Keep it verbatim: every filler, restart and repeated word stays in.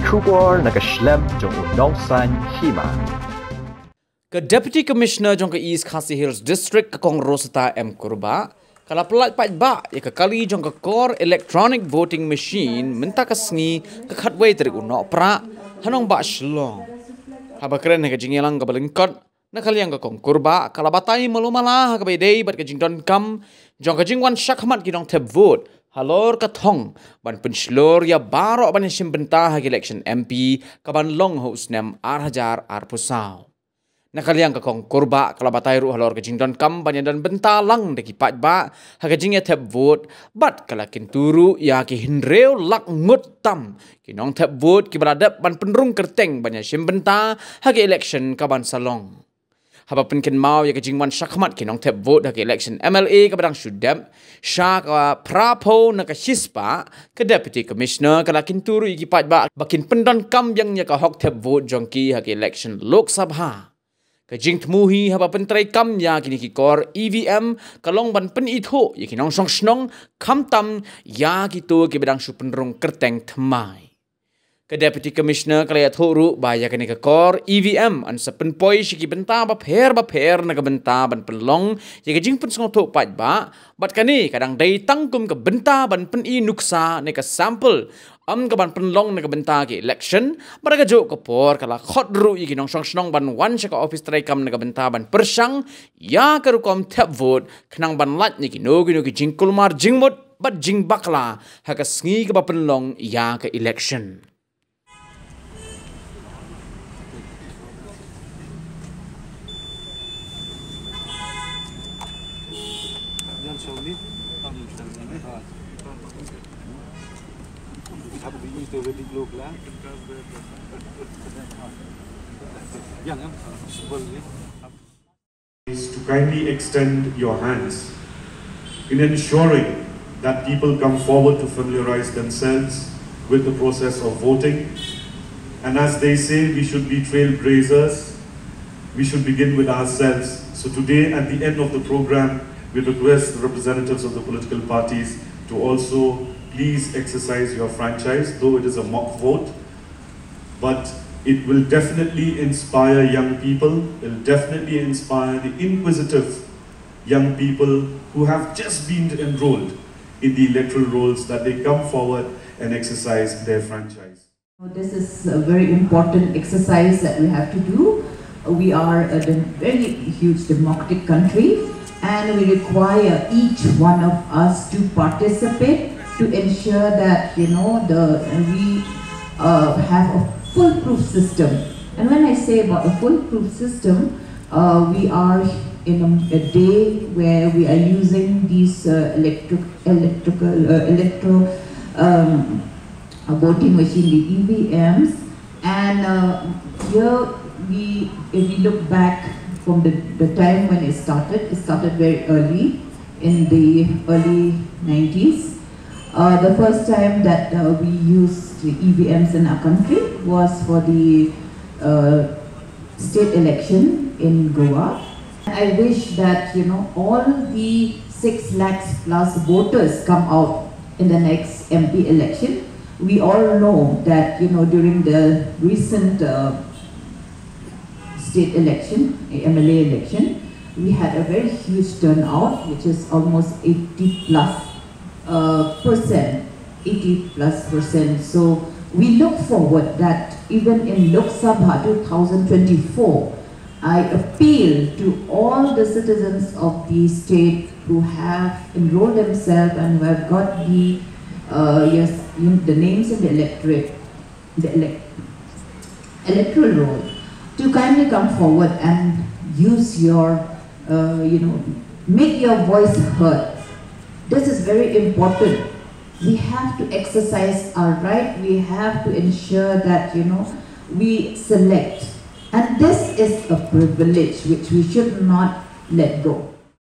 Khubor na ka shlem jong u nongsan hima. Ka Deputy Commissioner jong ka East Khasi Hills District, ka Kong Rosetta M Kurbah, ka la pyllait paidbah ïa ka kali jong ka kor electronic voting machine mynta ka sngi ka khatwei tarik u Nohprah ha nongbah Shillong. Haba kren ha ka jingïalang kaba lyngkot na ka liang, ka Kong Kurbah ka la batai malu mala ha kaba ïadei bad ka jingdonkam jong ka jingwan shakhmat ki nongthep vote halor ka thong ban pynshlur ïa baroh ban ïashim bynta ha ka election M P kaban long ha u snem ar hajar arphew saw. Na ka liang, ka Kong Kurbah ka la batai ruh halor ka jingdonkam ban ïadon bynta lang da ki paidbah ha ka jingïathep vote, bad ka la kyntu ruh ïa ki hynriew lak ngut tam ki nongthep vote kiba la dep ban pynrung kyrteng ban ïashim bynta ha ka election kaban sa long. Haba pynkynmaw ïa ka jingwan shakhmat ki nongthep vote ha ka election M L A kaba dang shu dep sha ka phra phew na ka shispah, ka Deputy Commissioner ka la kyntu ruh ïa ki paidbah ba kin pyndonkam biang ïa ka hok thep vote jong ki ha ka election Lok Sabha. Ka jingthmu hi haba pyntreikam ïa kine ki kor E V M ka long ban pynithuh ïa ki nongshong shnong, khamtam ïa kito kiba dang shu pynrung kyrteng thymmai. Ka Deputy Commissioner ka la ïathuh ruh ba ïa kane ka kor E V M yn sa pynpoi sha ki bynta bapher bapher na ka bynta ban pynlong ïa ka jingpynsngewthuh paidbah, bad kane ka dang dei tang kum ka bynta ban pyni nuksa ne ka sample, ym ka ban pynlong na ka bynta ka election. Bad ha kajuh ka por ka la khot ruh ïa ki nongshong shnong ban wan sha ka ophis treikam na ka bynta ban pyrshang ïa ka rukom thep vote, khnang ban lait na kino kino ki jingkulmar jingmut bad jingbakla ha ka sngi kaba pynlong ïa ka election. Is to kindly extend your hands in ensuring that people come forward to familiarize themselves with the process of voting. And as they say, we should be trailblazers. We should begin with ourselves. So today, at the end of the program, we request the representatives of the political parties to also please exercise your franchise, though it is a mock vote. But it will definitely inspire young people. It'll definitely inspire the inquisitive young people who have just been enrolled in the electoral rolls, that they come forward and exercise their franchise. This is a very important exercise that we have to do. We are a dem-, very huge democratic country, and we require each one of us to participate to ensure that, you know, the, we, uh, have a foolproof system. And when I say about a foolproof system, uh, we are in a, a day where we are using these, uh, electric, electrical, uh, electro, um, uh, voting machine, the E V Ms. And, uh, here we, if we look back from the, the time when it started, it started very early in the early nineties. Uh, the first time that, uh, we used the E V Ms in our country was for the, uh, state election in Goa. I wish that, you know, all the six lakhs plus voters come out in the next M P election. We all know that, you know, during the recent, uh, state election, M L A election, we had a very huge turnout, which is almost eighty plus, uh, percent, eighty plus percent. So we look forward that even in Lok Sabha two thousand twenty-four, I appeal to all the citizens of the state who have enrolled themselves and who have got the, uh, yes, you, the names in the electorate, the elec-, electoral roll, to kindly come forward and use your, uh, you know, make your voice heard. This is very important. We have to exercise our right. We have to ensure that, you know, we select. And this is a privilege which we should not let go.